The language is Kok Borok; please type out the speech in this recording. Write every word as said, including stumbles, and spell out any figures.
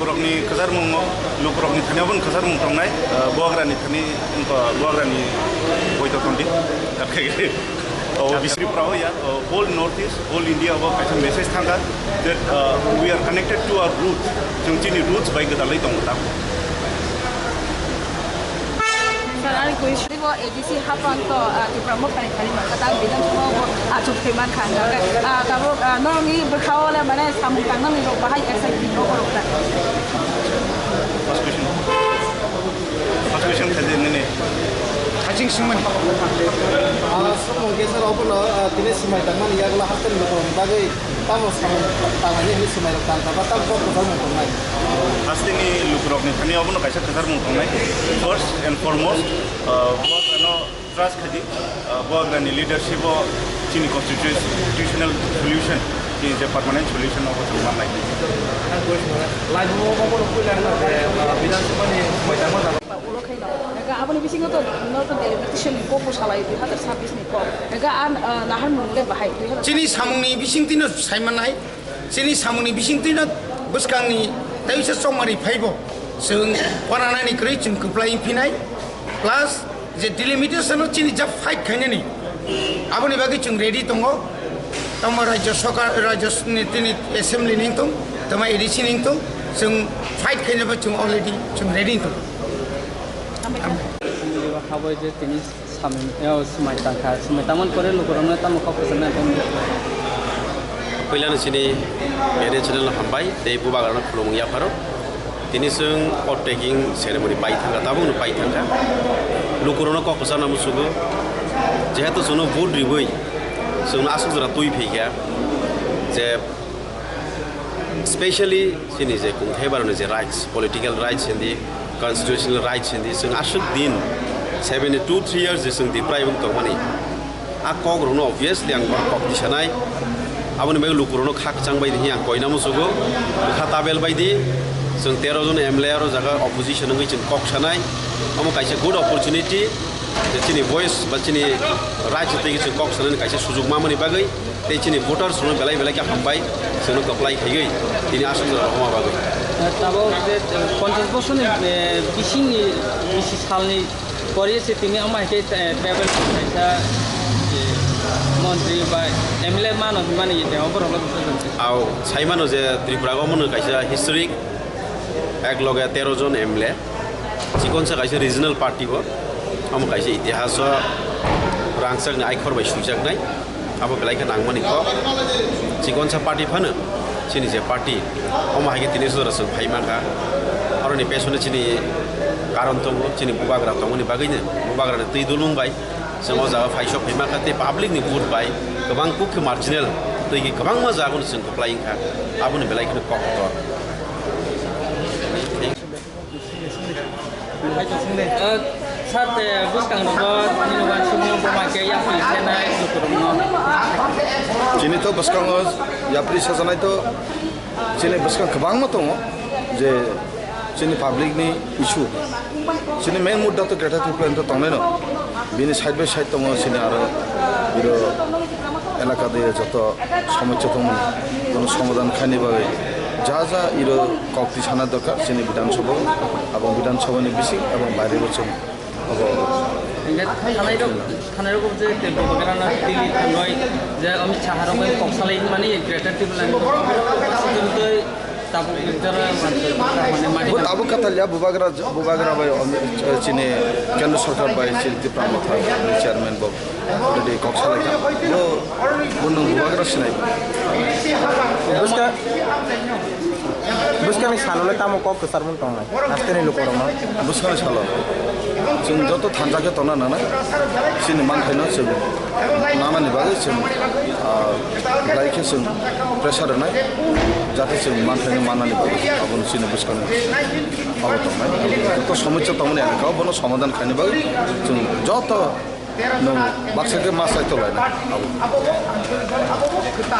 Lukurokni kwcharmungo, lukurokni thani obono kwcharmung tongnai, uh, Bubagrani thani, uh, Bubagrani boito tongdi. Aboni bising Tripura o ya, uh, whole North East, whole India o kaisa message thangkha that, uh, we are connected to our roots. Chwng chini roots bai gwdalwi tongo ta. Sir, ani question bo A D C hapang to, ah, Tipra Motha ni thani mankha, ta Bidhan Sabha bo achuk thwi mankha, hwnkhe, ah, tabuk, ah, norokni bwkha o le mane samung tangnani rok bahai excited rok rok ta. First question. First question khaidi nini. Haching singmani. Ah, samung khe sir obono, ah, tini swmai tangmani yakla hasteni lukurokni bagwi tamo samung tangnani hinwi swmairok tangkha ba tamo kok kwcharmung tongnai? Hasteni lukurokni thani obono kaisa kwcharmung tongnai. First and foremost, uh, Bubagrano trust khaidi, uh, Bubagrani leadership o chini constitutional solution, chini je permanent solution obo chwng mannai. Laibung o obono puila wngkha je, uh, Bidhan Sabha ni swmai tangma jaga. Ulo khaino. Ega aboni bisingo to no to delimitation ni kok salai dui hazar sabbish ni kok. Ega an, ah, nahar mung le bahai dui hazar. Chini samungni bisingtwino saimanai, chini samungni bisingtwino bwskangni taisa chongmari phaibo. Chwng poranani kwrwi chwng kwplai phinai, plus je delimitation o chini ja fight khainani, aboni bagwi chwng ready tongo. Tamo Rajya Sarkar, Rajya s-, ni, tini assembly ni wngtong, tamo A D C ni wngtong, chwng fight khainaba chwng already chwng ready wngtong. Habwi je tini samung, eh, swmai tangkha, swmai tangmani pore lukurokno tamo kok kwchangna tong. Puilano chini media channel no hambai, tei Bubagrano khulumung yapharo. Tini chwng oath taking ceremony pai thangkha, tabukno pai thangkha. Lukurokno kok kwchangna muchugo, jehetu chwngno vote riwi chwngno aswk jora twi phaikha, je specially chini je kungthai baroni je rights, political rights hindi, constitutional rights hindi, chwng aswk din seventy two three years je chwng Tipra wng tongmani. A kok rokno obviously ang borok kok tisanai. Aboni bagwi lukurokno kha kwchang bai di ang koina muchugo. Kha tabel bai di. Chwng tero jon M L A aro jaga opposition wngwi chwng kok sanai. Omo kaisa good opportunity. Je chini voice ba chini right twi chwng kok sanani kaisa sujuk mamani bagwi. Tei chini voters rokno belai belai khe hambai, chwngno kwplai khaiwi tini aswk jora rwma bagwi. Tabuk je, eh, ponchash bosorni, eh, bisingni, bisi salni pore se tini omo hai khe, eh, tribal kaisa, eh, montri ba M L A mano hwnmani, eh, oborokno bwsajwk se. Au, sai mano je Tripura o omono kaisa historic, ek loge tero jon M L A. Chikonsa kaisa regional party bo, omo kaisa itihas o rangchakni aikhor bai swijaknai, abo belai khe nangmani kok. Chikonsa party phano chini je party, omo hai khe tini jora chwng phai mankha. Aroni pesone chini karon tongo, chini bubagra tongmani bagwino, bubagrani twi dulung bai chwng o jaga phaisok phai mankha, tei public ni vote bai kwbang kuk khe marginal twi khe kwbangma jaga no chwng kwplai wngkha, aboni belai kheno kok kotor. Eh, sir, eh, bwskang rogo nini uansukmung buma khe yapri senai lukurokno? Chini to bwskango yapri sajanai to chini bwskang kwbangma tongo, je chini public ni issue, chini main mudda to Greater Tipraland to tongnaino, bini side by side tongo chini aro biro elaka de joto somosya tongmani, bono somadhan khaini bagwi ja ja iro kok tisana dorkar chini Bidhan Sabha, abong Bidhan Sabha ni bising abong baire bo chwng abo. Hingke thanai rok, thanai rok je te Bubagrano Delhi thangnoi je Amit Shah rok bai kok salai mani Greater Tipraland. Tabuk jora mani Bo tabuk katalya Bubagra, Bubagra bai, eh, chini Kendra Sarkar bai chini Tipra Motha chairman bo already kok salaikha. Bo, bo nwng Bubagra sinai. Bwska, bwskani salo le tamo kok kwcharmung tongnai? Hasteni lukorokno. Bwskani salo. Chwng joto thansa khe tongna nangnai. Chini manthaino chwng nanani bagwi chwng, ah, belai khe chwng pressure rwnai, jate chwng manthaino mannani bagwi abono chini bwskango abo tongnai. Joto somosya tongmani elaka bono somadhan khaina bagwi chwng joto nwng baksa khe ma sai tonglainai abo.